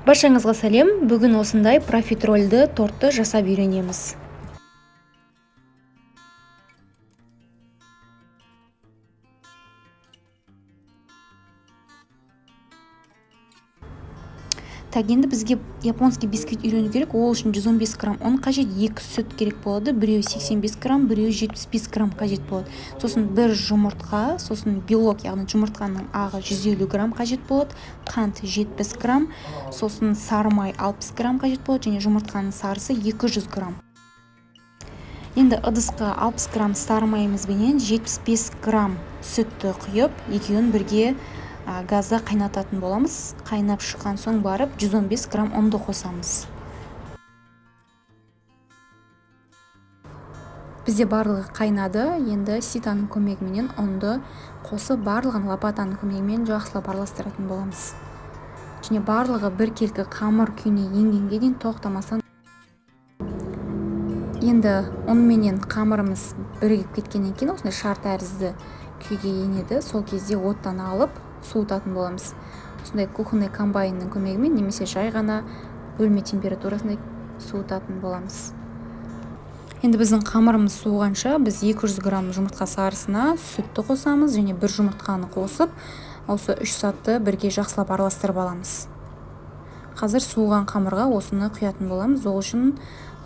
Баршаңызға сәлем! Бүгін осындай профитрольді тортты жасап үйренеміз. Так, енді бізге японский бисквит үйрену керек. Ол үшін 115 грамм ұн қажет, 2 сүт керек болады, біреуі 85 грамм, біреуі 75 грамм қажет болады. Сосын бір жұмыртқа, сосын белок, яғни жұмыртқаның ағы 150 грамм қажет болады, қант 70 грамм, сосын сары май 60 грамм қажет болады және жұмыртқаның сарысы 200 грамм. Енді ыдысқа 60 грамм сары майымызбенен 75 грамм сүтті құйып, екеуін бірге газда қайнататын боламыз. Қайнап шыққан соң барып 115 грамм ұнды қосамыз. Бізде барлығы қайнады. Енді ситаның көмегіменен ұнды қосып, барлығын лопатаның көмегімен жақсылап араластыратын боламыз. Және барлығы біркелкі қамыр күйіне енгенге дейін тоқтамастан. Енді ұн менен қамырымыз бірігіп кеткеннен кейін осындай шар тәрізді күйге енеді. Сол кезде оттан алып суытатын боламыз. Осындай кухонный комбайнның көмегімен немесе жай ғана бөлме температурасында суытатын боламыз. Енді біздің қамырымыз суығанша біз 200 грамм жұмыртқа сарысына сүтті қосамыз және бір жұмыртқаны қосып, осы 3 сатты бірге жақсылап араластырып аламыз. Қазір суыған қамырға осыны құятын боламыз. Ол үшін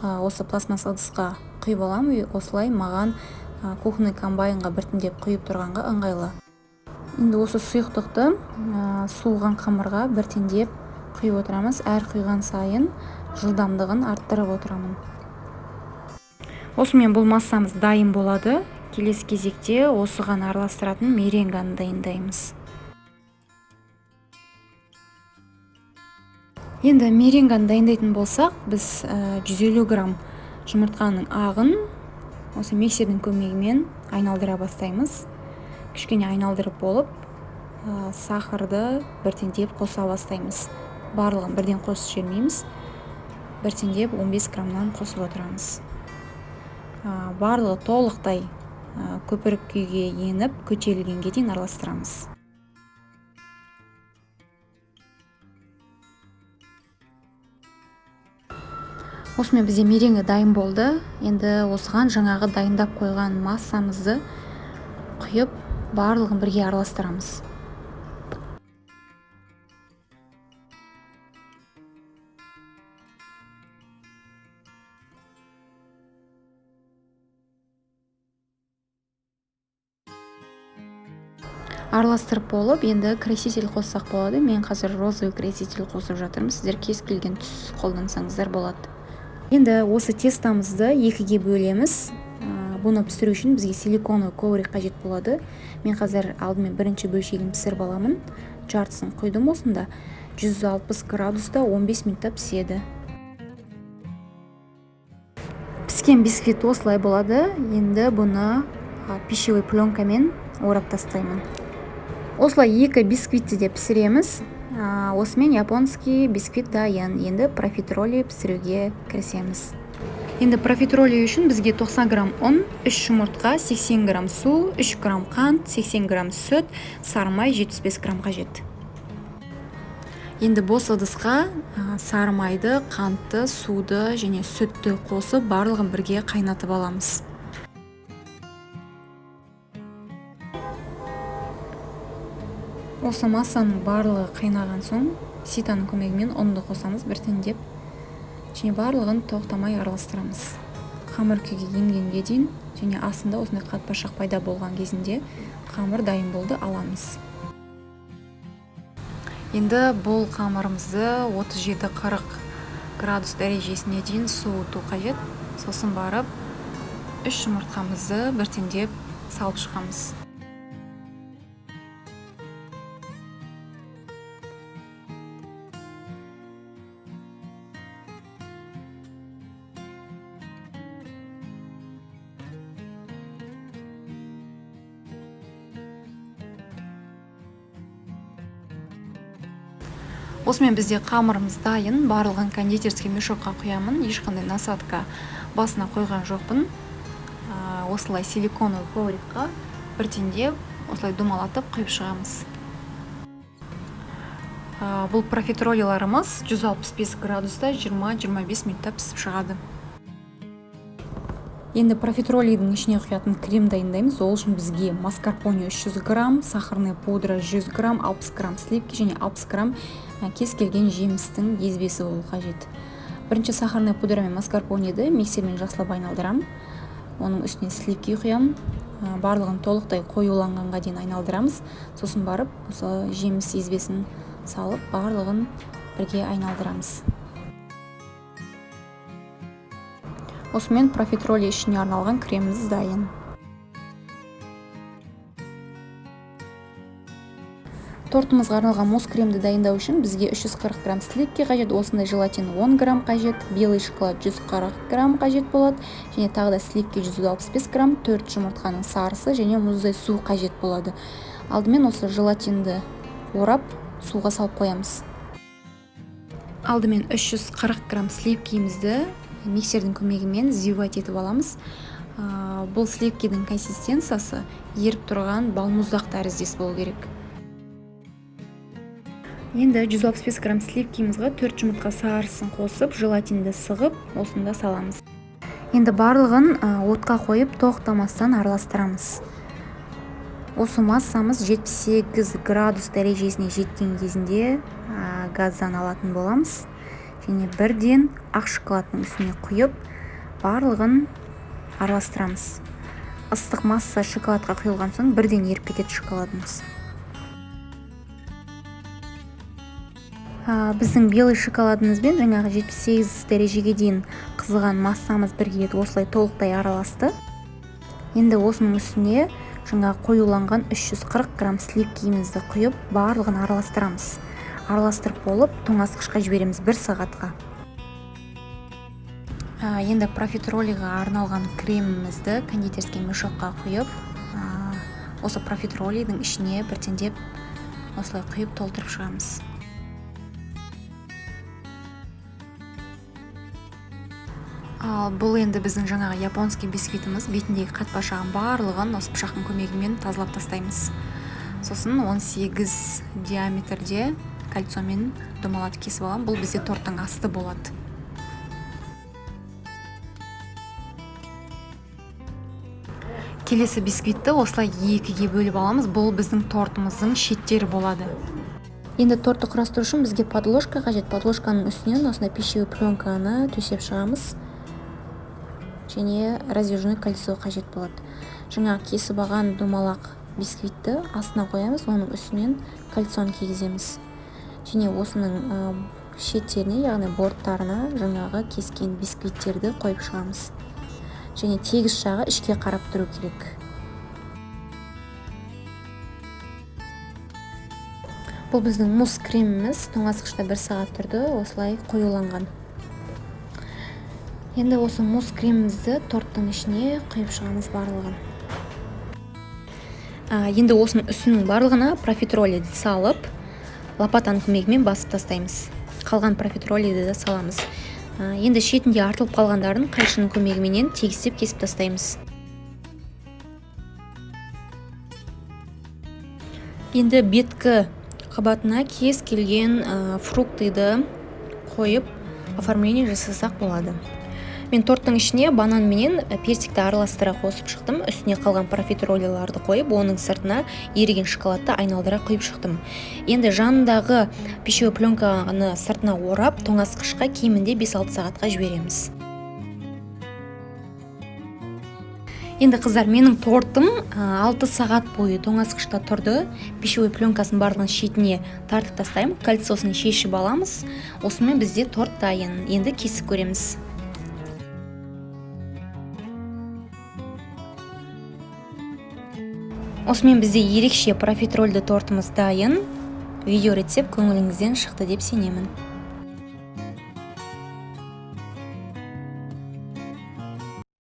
осы пластмасс ыдысқа құйып аламын. Осылай маған кухонный комбайнға біртіндеп құйып тұрғанға ыңғайлы. Енді осы сұйықтықты суыған қамырға біртіндеп құйып отырамыз. Әр құйған сайын жылдамдығын арттырып отырамын. Осымен бұл массамыз дайын болады. Келесі кезекте осыған араластыратын меренганы дайындаймыз. Енді меренганы дайындайтын болсақ, біз 150 грамм жұмыртқаның ағын осы миксердің көмегімен айналдыра бастаймыз. Кішкене айналдырып болып, сахарды біртіндеп қоса бастаймыз. Барлығын бірден қосып жібермейміз. Біртіндеп 15 граммнан қосып отырамыз. Барлығы толықтай көпірік күйге еніп, көтерілгенге дейін араластырамыз. Осымен бізде меренгі дайын болды. Енді осыған жаңағы дайындап қойған массамызды құйып, барлығын бірге араластырамыз. Араластырып болып, енді краситель қоссақ болады. Мен қазір розовый краситель қосып жатырмын. Сіздер кез келген түс қолдансаңыздар болады. Енді осы тестамызды екіге бөлеміз. Бұны пісіру үшін бізге силиконовый коврик қажет болады. Мен қазір алдымен бірінші бөлшегін пісіріп аламын. Жартысын құйдым осында. 160 градуста 15 минутта піседі. Піскен бисквит осылай болады. Енді бұны пищевой пленкамен орап тастаймын. Осылай екі бисквитті де пісіреміз. Осымен японский бисквит дайын. Енді профитроли пісіруге кірісеміз. Енді профитроли үшін бізге 90 грамм ұн, 3 жұмыртқа, 80 грамм су, 3 грамм қант, 80 грамм сүт, сары май 75 грамм қажет. Енді бос ыдысқа сары майды, қантты, суды және сүтті қосып, барлығын бірге қайнатып аламыз. Осы массаның барлығы қайнаған соң ситаның көмегімен ұнды қосамыз біртіндеп. Және барлығын тоқтамай араластырамыз. Қамыр күйге енгенге дейін және астында осындай қатпашақ пайда болған кезінде қамыр дайын болды, аламыз. Енді бұл қамырымызды 37-40 градус дәрежесіне дейін суыту қажет. Сосын барып 3 жұмыртқамызды біртіндеп салып шығамыз. Осымен бізде қамырымыз дайын. Барлығын кондитерский мешокқа құямын. Ешқандай насадка басына қойған жоқпын. Осылай силиконовыйковрикқа біртіндеп осылай домалатып құйып шығамыз. Бұл профитролиларымыз 165 градуста 20-25 минутта пісіп шығады. Енді профитролидің ішіне құятын крем дайындаймыз. Ол үшін бізге маскарпоне 300 грамм, сахарная пудра 100 грамм, 60 грамм сливки және 60 грамм кез келген жемістің езбесі болу қажет. Бірінші сахарная пудра мен маскарпонеді миксермен жақсылап айналдырамын. Оның үстіне сливки құямын. Барлығын толықтай қоюланғанға дейін айналдырамыз. Сосын барып осы жеміс езбесін салып, барлығын бірге айналдырамыз. Осымен профитроли ішіне арналған креміміз дайын. Тортымызға арналған мусс кремді дайындау үшін бізге 340 грамм сливки қажет, осындай желатин 10 грамм қажет, белый шоколад 140 грамм қажет болады, және тағы да сливки 165 грамм, 4 жұмыртқаның сарысы және мұздай су қажет болады. Алдымен осы желатинді орап суға салып қоямыз. Алдымен 340 грамм сливкимізді миксердің көмегімен взбивать етіп аламыз. Бұл сливкидің консистенциясы еріп тұрған балмұздақ тәріздес болу керек. Енді 165 грамм сливкимізға 4 жұмыртқа сарысын қосып, желатинді сығып, осында саламыз. Енді барлығын отқа қойып, тоқтамастан араластырамыз. Осы массамыз 78 градус дәрежесіне жеткен кезінде газдан алатын боламыз. Және бірден ақ шоколадтың үстіне құйып, барлығын араластырамыз. Ыстық масса шоколадқа құйылған соң бірден еріп кетеді шоколадымыз. Біздің белый шоколадымызбен жаңағы 78 дәрежеге дейін қызыған массамыз бірге осылай толықтай араласты. Енді осының үстіне жаңағы қоюланған 340 грамм сливкимізді құйып, барлығын араластырамыз. Араластырып болып, тоңазытқышқа жібереміз 1 сағатқа. Енді профитролиға арналған кремімізді кондитерский мешокқа құйып, осы профитролидің ішіне біртіндеп осылай құйып толтырып шығамыз. Ал бұл енді біздің жаңағы японский бисквитіміз, бетіндегі қатпашағын барлығын осы пышақтың көмегімен тазалап тастаймыз. Сосын 18 диаметрде кольцомен домалатып кесіп аламын. Бұл бізде торттың асты болады. Келесі бисквитті осылай екіге бөліп аламыз. Бұл біздің тортымыздың шеттері болады. Енді тортты құрастыру үшін бізге подложка қажет. Подложканың үстінен осындай пищевой пленканы төсеп шығамыз. Және раздвижной кольцо қажет болады. Жаңа кесіп алған домалақ бисквитті астына қоямыз, оның үстінен кольцоны кигіземіз. Және осының шеттеріне, яғни борттарына жаңағы кескен бисквиттерді қойып шығамыз. Және тегіс жағы ішке қарап тұру керек. Бұл біздің мусс креміміз тоңазытқышта 1 сағат тұрды, осылай қоюланған. Енді осы мусс кремімізді торттың ішіне құйып шығамыз барлығын. Енді осының үстінің барлығына профитролиді салып, лопатаның көмегімен басып тастаймыз. Қалған профитролиді де саламыз. Енді шетінде артылып қалғандарын қайшының көмегіменен тегістеп кесіп тастаймыз. Енді беткі қабатына кез келген фруктыды қойып оформление жасасақ болады. Мен торттың ішіне банан менен персикті араластыра қосып шықтым. Үстіне қалған профитролиларды қойып, оның сыртына еріген шоколадты айналдыра құйып шықтым. Енді жанындағы пищевой пленканы сыртына орап, тоңазытқышқа кемінде 5-6 сағатқа жібереміз. Енді қыздар, менің тортым 6 сағат бойы тоңазытқышта тұрды. Пищевой пленкасын барлығын шетіне тартып тастаймын, кольцосын шешіп аламыз. Осымен бізде торт дайын. Енді кесіп көреміз. Осымен бізде ерекше профитрольді тортымыз дайын. Видео рецепт көңіліңізден шықты деп сенемін.